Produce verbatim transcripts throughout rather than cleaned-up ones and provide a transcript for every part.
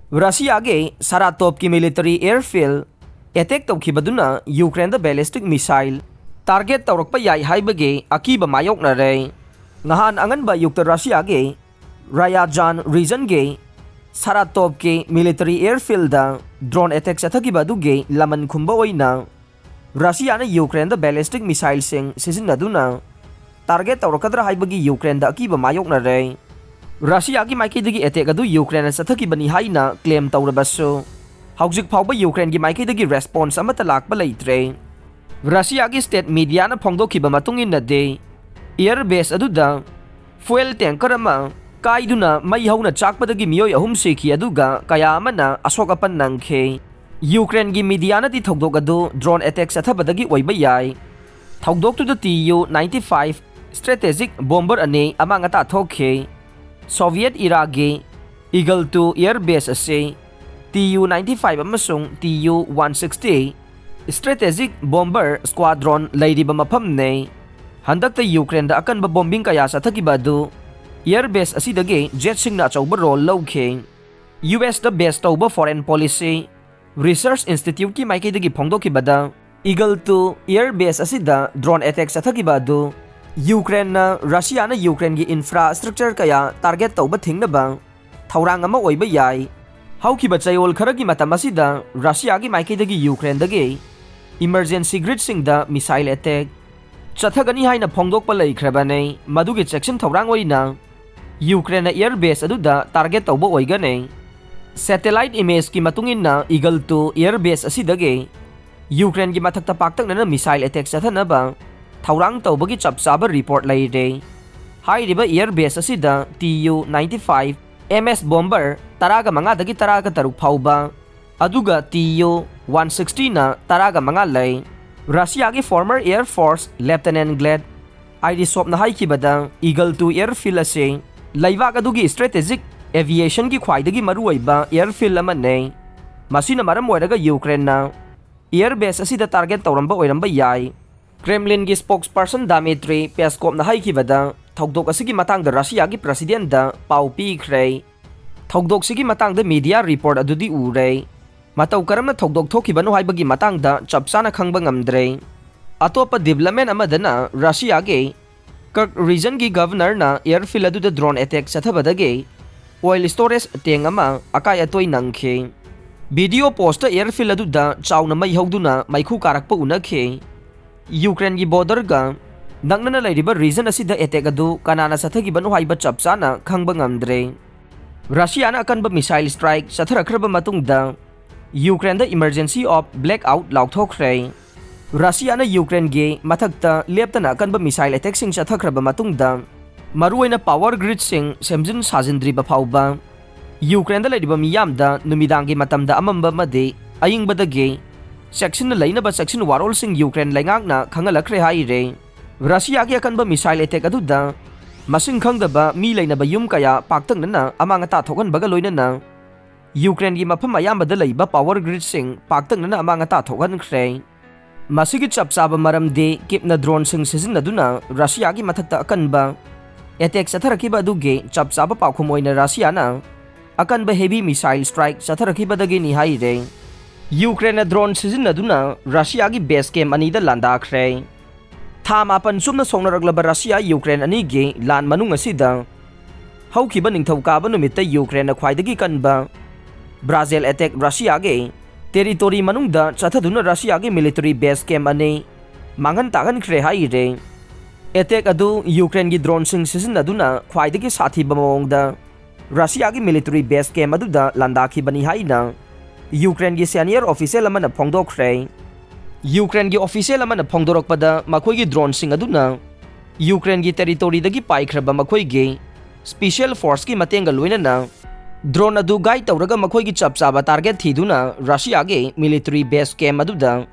ꯔꯁꯤꯌꯥꯒꯤ ꯁꯥꯔꯥꯇꯣꯞꯀꯤ military airfield attack ꯇꯧꯈꯤꯕꯗꯨꯅ ꯌꯨꯀ꯭ꯔꯦꯟꯗ ballistic missile target ꯇꯧꯔꯛꯄ ꯌꯥꯏ ꯍꯥꯏꯕꯒꯤ ꯑꯀꯤꯕ ꯃꯥꯌꯣꯛꯅꯔꯦ꯫ ꯉꯍꯥꯟ ꯑꯉꯟꯕ ꯑꯌꯨꯛꯇ ꯔꯁꯤꯌꯥꯒꯤ ꯔꯥꯌꯥꯖꯥꯟ regionꯒꯤ ꯁꯥꯔꯥꯇꯣꯞꯀꯤ military airfieldꯗ drone attack ꯆꯠꯊꯈꯤꯕ ꯑꯗꯨꯒꯤ ꯂꯃꯟ ꯈꯨꯝꯕ ꯑꯣꯏꯅ ꯔꯁꯤꯌꯥꯅ ꯌꯨꯀ꯭ꯔꯦꯟꯗ ballistic missileꯁꯤꯡ ꯁꯤꯖꯤꯟꯅꯗꯨꯅ target ꯇꯧꯔꯛꯀꯗ꯭ꯔꯥ ꯍꯥꯏꯕꯒꯤ ꯌꯨꯀ꯭ꯔꯦꯟꯗ ꯑꯀꯤꯕ ꯃꯥꯌꯣꯛꯅꯔꯦ꯫ ꯔꯁꯤꯌꯥꯒꯤ ꯃꯥꯏꯀꯩꯗꯒꯤ attack ꯑꯗꯨ ꯌꯨꯀ꯭ꯔꯦꯟꯅ ꯆꯠꯊꯈꯤꯕꯅꯤ ꯍꯥꯏꯅ claim ꯇꯧꯔꯕꯁꯨ, ꯍꯧꯖꯤꯛ ꯐꯥꯎꯕ ꯌꯨꯀ꯭ꯔꯦꯟꯒꯤ ꯃꯥꯏꯀꯩꯗꯒꯤ response ꯑꯃꯠꯇ ꯂꯥꯛꯄ ꯂꯩꯇ꯭ꯔꯦ꯫ ꯔꯁꯤꯌꯥꯒꯤ state mediaꯅ ꯐꯣꯡꯗꯣꯛꯈꯤꯕ ꯃꯇꯨꯡ ꯏꯟꯅꯗꯤ, air base ꯑꯗꯨꯗ fuel tanker ꯑꯃ ꯀꯥꯏꯗꯨꯅ ꯃꯩ ꯍꯧꯅ ꯆꯥꯛꯄꯗꯒꯤ ꯃꯤꯑꯣꯏ ꯑꯍꯨꯝ ꯁꯤꯈꯤ, ꯑꯗꯨꯒ ꯀꯌꯥ ꯑꯃꯅ ꯑꯁꯣꯛ ꯑꯄꯟ ꯅꯪꯈꯤ꯫ ꯌꯨꯀ꯭ꯔꯦꯟꯒꯤ mediaꯅꯗꯤ ꯊꯧꯗꯣꯛ ꯑꯗꯨ drone attack ꯆꯠꯊꯕꯗꯒꯤ ꯑꯣꯏꯕ ꯌꯥꯏ꯫ ꯊꯧꯗꯣꯛꯇꯨꯗ Tu ninety five strategic bomber ꯑꯅꯤ ꯑꯃꯥꯡ ꯑꯇꯥ ꯊꯣꯛꯈꯤ꯫ Soviet eraꯒꯤ Eagle two air base ꯑꯁꯤ Tu ninety five ꯑꯃꯁꯨꯡ Tu one sixty strategic bomber squadron ꯂꯩꯔꯤꯕ ꯃꯐꯝꯅꯤ꯫ ꯍꯟꯗꯛꯇ ꯌꯨꯀ꯭ꯔꯦꯟꯗ ꯑꯀꯟꯕ bombing ꯀꯌꯥ ꯆꯠꯊꯈꯤꯕ ꯑꯗꯨ air base ꯑꯁꯤꯗꯒꯤ jetꯁꯤꯡꯅ ꯑꯆꯧꯕ role ꯂꯧꯈꯤ꯫ USꯇ base ꯇꯧꯕ Foreign Policy Research Instituteꯀꯤ ꯃꯥꯏꯀꯩꯗꯒꯤ ꯐꯣꯡꯗꯣꯛꯈꯤꯕꯗ, Eagle two air base ꯑꯁꯤꯗ drone attack ꯆꯠꯊꯈꯤꯕ ꯑꯗꯨ ꯌꯨꯀ꯭ꯔꯦꯟꯅ ꯔꯁꯤꯌꯥꯅ ꯌꯨꯀ꯭ꯔꯦꯟꯒꯤ infrastructure ꯀꯌꯥ target ꯇꯧꯕ ꯊꯤꯡꯅꯕ ꯊꯧꯔꯥꯡ ꯑꯃ ꯑꯣꯏꯕ ꯌꯥꯏ꯫ ꯍꯧꯈꯤꯕ ꯆꯌꯣꯜ ꯈꯔꯒꯤ ꯃꯇꯝ ꯑꯁꯤꯗ ꯔꯁꯤꯌꯥꯒꯤ ꯃꯥꯏꯀꯩꯗꯒꯤ ꯌꯨꯀ꯭ꯔꯦꯟꯗꯒꯤ emergency gridꯁꯤꯡꯗ missile attack ꯆꯠꯊꯒꯅꯤ ꯍꯥꯏꯅ ꯐꯣꯡꯗꯣꯛꯄ ꯂꯩꯈ꯭ꯔꯕꯅꯤ꯫ ꯃꯗꯨꯒꯤ ꯆꯦꯛꯁꯤꯟ ꯊꯧꯔꯥꯡ ꯑꯣꯏꯅ ꯌꯨꯀ꯭ꯔꯦꯟꯅ air base ꯑꯗꯨꯗ target ꯇꯧꯕ ꯑꯣꯏꯒꯅꯤ꯫ Satellite imageꯀꯤ ꯃꯇꯨꯡ ꯏꯟꯅ, Eagle two air base ꯑꯁꯤꯗꯒꯤ ꯌꯨꯀ꯭ꯔꯦꯟꯒꯤ ꯃꯊꯛꯇ ꯄꯥꯛꯇꯛꯅꯅ missile attack ꯆꯠꯊꯅꯕ ꯊꯧꯔꯥꯡ ꯇꯧꯕꯒꯤ ꯆꯞ ꯆꯥꯕ report ꯂꯩꯔꯦ꯫ ꯍꯥꯏꯔꯤꯕ air base ꯑꯁꯤꯗ Tu ninety five MS bomber ꯇꯔꯥꯒ ꯃꯉꯥꯗꯒꯤ ꯇꯔꯥꯒ ꯇꯔꯨꯛ ꯐꯥꯎꯕ, ꯑꯗꯨꯒ Tu one sixtyꯅ ꯇꯔꯥꯒ ꯃꯉꯥ ꯂꯩ꯫ ꯔꯁꯤꯌꯥꯒꯤ former Air Force Lieutenant Gleb Irisovꯅ ꯍꯥꯏꯈꯤꯕꯗ, Eagle two airfield ꯑꯁꯤ ꯂꯩꯕꯥꯛ ꯑꯗꯨꯒꯤ strategic aviationꯒꯤ ꯈ꯭ꯋꯥꯏꯗꯒꯤ ꯃꯔꯨꯑꯣꯏꯕ airfield ꯑꯃꯅꯤ꯫ ꯃꯁꯤꯅ ꯃꯔꯝ ꯑꯣꯏꯔꯒ ꯌꯨꯀ꯭ꯔꯦꯟꯅ air base ꯑꯁꯤꯗ target ꯇꯧꯔꯝꯕ ꯑꯣꯏꯔꯝꯕ ꯌꯥꯏ꯫ Kremlinꯒꯤ spokesperson Dmitry Peskovꯅ ꯍꯥꯏꯈꯤꯕꯗ, ꯊꯧꯗꯣꯛ ꯑꯁꯤꯒꯤ ꯃꯇꯥꯡꯗ ꯔꯁꯤꯌꯥꯒꯤ presidentꯗ ꯄꯥꯎ ꯄꯤꯈ꯭ꯔꯦ꯫ ꯊꯧꯗꯣꯛꯁꯤꯒꯤ ꯃꯇꯥꯡꯗ media report ꯑꯗꯨꯗꯤ ꯎꯔꯦ꯫ ꯃꯇꯧ ꯀꯔꯝꯅ ꯊꯧꯗꯣꯛ ꯊꯣꯛꯈꯤꯕꯅꯣ ꯍꯥꯏꯕꯒꯤ ꯃꯇꯥꯡꯗ ꯆꯞ ꯆꯥꯅ ꯈꯪꯕ ꯉꯝꯗ꯭ꯔꯦ꯫ ꯑꯇꯣꯞꯄ development ꯑꯃꯗꯅ ꯔꯁꯤꯌꯥꯒꯤ Kursk regionꯒꯤ governorꯅ airfield ꯑꯗꯨꯗ drone attack ꯆꯠꯊꯕꯗꯒꯤ oil storage tank ꯑꯃ ꯑꯀꯥꯏ ꯑꯇꯣꯏ ꯅꯪꯈꯤ꯫ Video post airfield ꯑꯗꯨꯗ ꯆꯥꯎꯅ ꯃꯩ ꯍꯧꯗꯨꯅ ꯃꯩꯈꯨ ꯀꯥꯔꯛꯄ ꯎꯅꯈꯤ꯫ ꯌꯨꯀ꯭ꯔꯦꯟꯒꯤ borderꯒ ꯅꯛꯅꯅ ꯂꯩꯔꯤꯕ region ꯑꯁꯤꯗ attack ꯑꯗꯨ ꯀꯅꯥꯅ ꯆꯠꯊꯈꯤꯕꯅꯣ ꯍꯥꯏꯕ ꯆꯞ ꯆꯥꯅ ꯈꯪꯕ ꯉꯝꯗ꯭ꯔꯦ꯫ ꯔꯁꯤꯌꯥꯅ ꯑꯀꯟꯕ missile strike ꯆꯠꯊꯔꯛꯈ꯭ꯔꯕ ꯃꯇꯨꯡꯗ ꯌꯨꯀ꯭ꯔꯦꯟꯗ emergency of blackout ꯂꯥꯎꯊꯣꯛꯈ꯭ꯔꯦ꯫ ꯔꯁꯤꯌꯥꯅ ꯌꯨꯀ꯭ꯔꯦꯟꯒꯤ ꯃꯊꯛꯇ ꯂꯦꯞꯇꯅ ꯑꯀꯟꯕ missile attackꯁꯤꯡ ꯆꯠꯊꯈ꯭ꯔꯕ ꯃꯇꯨꯡꯗ, ꯃꯔꯨꯑꯣꯏꯅ power gridꯁꯤꯡ ꯁꯦꯝꯖꯤꯟ ꯁꯥꯖꯤꯟꯗ꯭ꯔꯤꯕ ꯐꯥꯎꯕ, ꯌꯨꯀ꯭ꯔꯦꯟꯗ ꯂꯩꯔꯤꯕ ꯃꯤꯌꯥꯝꯗ ꯅꯨꯃꯤꯗꯥꯡꯒꯤ ꯃꯇꯝꯗ ꯑꯃꯝꯕ ꯑꯃꯗꯤ ꯑꯏꯪꯕꯗꯒꯤ ꯆꯦꯛꯁꯤꯟꯅ ꯂꯩꯅꯕ ꯆꯦꯛꯁꯤꯟ ꯋꯥꯔꯣꯜꯁꯤꯡ ꯌꯨꯀ꯭ꯔꯦꯟ ꯂꯩꯉꯥꯛꯅ ꯈꯪꯍꯜꯂꯛꯈ꯭ꯔꯦ ꯍꯥꯏꯔꯦ꯫ ꯔꯁꯤꯌꯥꯒꯤ ꯑꯀꯟꯕ missile attack ꯑꯗꯨꯗ ꯃꯁꯤꯡ ꯈꯪꯗꯕ ꯃꯤ ꯂꯩꯅꯕ ꯌꯨꯝ ꯀꯌꯥ ꯄꯥꯛꯇꯛꯅꯅ ꯑꯃꯥꯡ ꯑꯇꯥ ꯊꯣꯛꯍꯟꯕꯒ ꯂꯣꯏꯅꯅ ꯌꯨꯀ꯭ꯔꯦꯟꯒꯤ ꯃꯐꯝ ꯑꯌꯥꯝꯕꯗ ꯂꯩꯕ power gridꯁꯤꯡ ꯄꯥꯛꯇꯛꯅꯅ ꯑꯃꯥꯡ ꯑꯇꯥ ꯊꯣꯛꯍꯟꯈ꯭ꯔꯦ꯫ ꯃꯁꯤꯒꯤ ꯆꯞ ꯆꯥꯕ ꯃꯔꯝꯗꯤ ꯀꯤꯞꯅ droneꯁꯤꯡ ꯁꯤꯖꯤꯟꯅꯗꯨꯅ ꯔꯁꯤꯌꯥꯒꯤ ꯃꯊꯛꯇ ꯑꯀꯟꯕ attack ꯆꯠꯊꯔꯛꯈꯤꯕ ꯑꯗꯨꯒꯤ ꯆꯞ ꯆꯥꯕ ꯄꯥꯎꯈꯨꯝ ꯑꯣꯏꯅ ꯔꯁꯤꯌꯥꯅ ꯑꯀꯟꯕ heavy missile strike ꯆꯠꯊꯔꯛꯈꯤꯕꯗꯒꯤꯅꯤ ꯍꯥꯏꯔꯦ꯫ ꯌꯨꯀ꯭ꯔꯦꯟꯅ drone ꯁꯤꯖꯤꯟꯅꯗꯨꯅ ꯔꯁꯤꯌꯥꯒꯤ base camp ꯑꯅꯤꯗ ꯂꯥꯟꯗꯥꯈ꯭ꯔꯦ꯫ ꯊꯥ ꯃꯥꯄꯟ ꯆꯨꯞꯅ ꯁꯣꯛꯅꯔꯛꯂꯕ ꯔꯁꯤꯌꯥ ꯌꯨꯀ꯭ꯔꯦꯟ ꯑꯅꯤꯒꯤ ꯂꯥꯟ ꯃꯅꯨꯡ ꯑꯁꯤꯗ ꯍꯧꯈꯤꯕ ꯅꯤꯡꯊꯧꯀꯥꯕ ꯅꯨꯃꯤꯠꯇ ꯌꯨꯀ꯭ꯔꯦꯟꯅ ꯈ꯭ꯋꯥꯏꯗꯒꯤ ꯀꯟꯕ brazen attack ꯔꯁꯤꯌꯥꯒꯤ territory ꯃꯅꯨꯡꯗ ꯆꯠꯊꯗꯨꯅ ꯔꯁꯤꯌꯥꯒꯤ military base camp ꯑꯅꯤ ꯃꯥꯡꯍꯟ ꯇꯥꯛꯍꯟꯈ꯭ꯔꯦ ꯍꯥꯏꯔꯦ꯫ Attack ꯑꯗꯨ ꯌꯨꯀ꯭ꯔꯦꯟꯒꯤ droneꯁꯤꯡ ꯁꯤꯖꯤꯟꯅꯗꯨꯅ ꯈ꯭ꯋꯥꯏꯗꯒꯤ ꯁꯥꯊꯤꯕ ꯃꯑꯣꯡꯗ ꯔꯁꯤꯌꯥꯒꯤ military base camp ꯑꯗꯨꯗ ꯂꯥꯟꯗꯥꯈꯤꯕꯅꯤ ꯍꯥꯏꯅ ꯌꯨꯀ꯭ꯔꯦꯟꯒꯤ senior official ꯑꯃꯅ ꯐꯣꯡꯗꯣꯛꯈ꯭ꯔꯦ꯫ ꯌꯨꯀ꯭ꯔꯦꯟꯒꯤ official ꯑꯃꯅ ꯐꯣꯡꯗꯣꯔꯛꯄꯗ, ꯃꯈꯣꯏꯒꯤ droneꯁꯤꯡ ꯑꯗꯨꯅ ꯌꯨꯀ꯭ꯔꯦꯟꯒꯤ territoryꯗꯒꯤ ꯄꯥꯏꯈ꯭ꯔꯕ ꯃꯈꯣꯏꯒꯤ special forceꯀꯤ ꯃꯇꯦꯡꯒ ꯂꯣꯏꯅꯅ drone ꯑꯗꯨ guide ꯇꯧꯔꯒ ꯃꯈꯣꯏꯒꯤ ꯆꯞ ꯆꯥꯕ target ꯊꯤꯗꯨꯅ ꯔꯁꯤꯌꯥꯒꯤ military base camp ꯑꯗꯨꯗ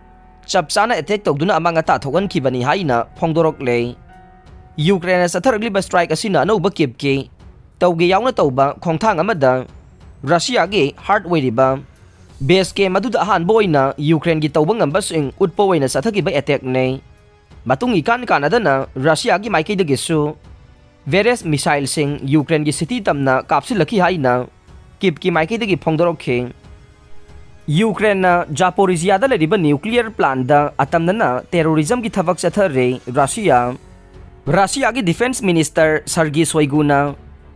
ꯆꯞ ꯆꯥꯅ attack ꯇꯧꯗꯨꯅ ꯑꯃꯥꯡ ꯑꯇꯥ ꯊꯣꯛꯍꯟꯈꯤꯕꯅꯤ ꯍꯥꯏꯅ ꯐꯣꯡꯗꯣꯔꯛꯂꯦ꯫ ꯌꯨꯀ꯭ꯔꯦꯟꯅ ꯆꯠꯊꯔꯛꯂꯤꯕ strike ꯑꯁꯤꯅ ꯑꯅꯧꯕ ꯀꯤꯞꯀꯤ ꯇꯧꯒꯦ ꯌꯥꯎꯅ ꯇꯧꯕ ꯈꯣꯡꯊꯥꯡ ꯑꯃꯗ ꯔꯁꯤꯌꯥꯒꯤ heart ꯑꯣꯏꯔꯤꯕ base camp ꯑꯗꯨꯗ ꯑꯍꯥꯟꯕ ꯑꯣꯏꯅ ꯌꯨꯀ꯭ꯔꯦꯟꯒꯤ ꯇꯧꯕ ꯉꯝꯕꯁꯤꯡ ꯎꯠꯄ ꯑꯣꯏꯅ ꯆꯠꯊꯈꯤꯕ attackꯅꯤ꯫ ꯃꯇꯨꯡ ꯏꯀꯥꯟ ꯀꯥꯟꯅꯗꯅ ꯔꯁꯤꯌꯥꯒꯤ ꯃꯥꯏꯀꯩꯗꯒꯤꯁꯨ various missileꯁꯤꯡ ꯌꯨꯀ꯭ꯔꯦꯟꯒꯤ cityꯇꯝꯅ ꯀꯥꯞꯁꯤꯜꯂꯛꯈꯤ ꯍꯥꯏꯅ ꯀꯤꯞꯀꯤ ꯃꯥꯏꯀꯩꯗꯒꯤ ꯐꯣꯡꯗꯣꯔꯛꯈꯤ꯫ ꯌꯨꯀ꯭ꯔꯦꯟꯅ ꯖꯥꯄꯣꯔꯤꯖꯤꯌꯥꯗ ꯂꯩꯔꯤꯕ ꯅ꯭ꯌꯨꯀ꯭ꯂꯤꯌꯔ ꯄ꯭ꯂꯥꯟꯗ ꯑꯇꯝꯅꯅ ꯇꯦꯔꯣꯔꯤꯖꯝꯒꯤ ꯊꯕꯛ ꯆꯠꯊꯔꯦ꯫ ꯔꯥꯁꯤꯌꯥ ꯔꯥꯁꯤꯌꯥꯒꯤ ꯗꯤꯐꯦꯟꯁ ꯃꯤꯅꯤꯁꯇꯔ ꯁꯔꯒꯤ ꯁꯣꯏꯒꯨꯅ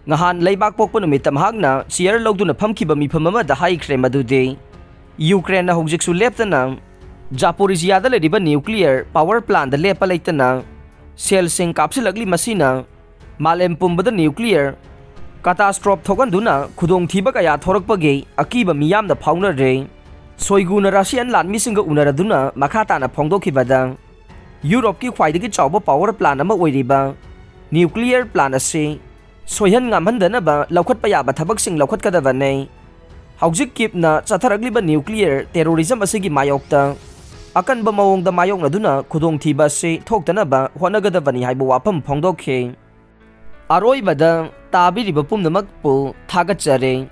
ꯉꯍꯥꯟ ꯂꯩꯕꯥꯛ ꯄꯣꯛꯄ ꯅꯨꯃꯤꯠꯇ ꯃꯍꯥꯛꯅ ꯆꯤꯌꯔ ꯂꯧꯗꯨꯅ ꯐꯝꯈꯤꯕ ꯃꯤꯐꯝ ꯑꯃꯗ ꯍꯥꯏꯈ꯭ꯔꯦ ꯃꯗꯨꯗꯤ ꯌꯨꯀ꯭ꯔꯦꯟꯅ ꯍꯧꯖꯤꯛꯁꯨ ꯂꯦꯞꯇꯅ ꯖꯥꯄꯣꯔꯤꯖꯤꯌꯥꯗ ꯂꯩꯔꯤꯕ ꯅ꯭ꯌꯨꯀ꯭ꯂꯤꯌꯔ ꯄꯥꯋꯔ ꯄ꯭ꯂꯥꯟꯗ ꯂꯦꯞꯄ ꯂꯩꯇꯅ ꯁꯦꯜꯁꯤꯡ ꯀꯥꯞꯁꯤꯜꯂꯛꯂꯤ꯫ ꯃꯁꯤꯅ ꯃꯥꯂꯦꯝ ꯄꯨꯝꯕꯗ ꯅ꯭ꯌꯨꯀ꯭ꯂꯤꯌꯔ ꯀꯇꯥꯁꯇ꯭ꯔꯣꯞ ꯊꯣꯛꯍꯟꯗꯨꯅ ꯈꯨꯗꯣꯡꯊꯤꯕ ꯀꯌꯥ ꯊꯣꯔꯛꯄꯒꯤ ꯑꯀꯤꯕ ꯃꯤꯌꯥꯝꯅ ꯐꯥꯎꯅꯔꯦ꯫ ꯁꯣꯏꯒꯨꯅ ꯔꯥꯁꯤꯌꯥꯟ ꯂꯥꯟꯃꯤꯁꯤꯡꯒ ꯎꯅꯔꯗꯨꯅ ꯃꯈꯥ ꯇꯥꯅ ꯐꯣꯡꯗꯣꯛꯈꯤꯕꯗ, ꯌꯨꯔꯣꯞꯀꯤ ꯈ꯭ꯋꯥꯏꯗꯒꯤ ꯆꯥꯎꯕ ꯄꯥꯋꯔ ꯄ꯭ꯂꯥꯟ ꯑꯃ ꯑꯣꯏꯔꯤꯕ ꯅ꯭ꯌꯨꯀ꯭ꯂꯤꯌꯔ ꯄ꯭ꯂꯥꯟ ꯑꯁꯤ ꯁꯣꯏꯍꯟ ꯉꯥꯝꯍꯟꯗꯅꯕ ꯂꯧꯈꯠꯄ ꯌꯥꯕ ꯊꯕꯛꯁꯤꯡ ꯂꯧꯈꯠꯀꯗꯕꯅꯤ꯫ ꯍꯧꯖꯤꯛ ꯀꯤꯞꯅ ꯆꯠꯊꯔꯛꯂꯤꯕ ꯅ꯭ꯌꯨꯀ꯭ꯂꯤꯌꯔ ꯇꯦꯔꯣꯔꯤꯖꯝ ꯑꯁꯤꯒꯤ ꯃꯥꯌꯣꯛꯇ ꯑꯀꯟꯕ ꯃꯑꯣꯡꯗ ꯃꯥꯌꯣꯛꯅꯗꯨꯅ ꯈꯨꯗꯣꯡꯊꯤꯕ ꯑꯁꯤ ꯊꯣꯛꯇꯅꯕ ꯍꯣꯠꯅꯒꯗꯕꯅꯤ ꯍꯥꯏꯕ ꯋꯥꯐꯝ ꯐꯣꯡꯗꯣꯛꯈꯤ꯫ ꯑꯔꯣꯏꯕꯗ ꯇꯥꯕꯤꯔꯤꯕ ꯄꯨꯝꯅꯃꯛꯄꯨ ꯊꯥꯒꯠꯆꯔꯤ꯫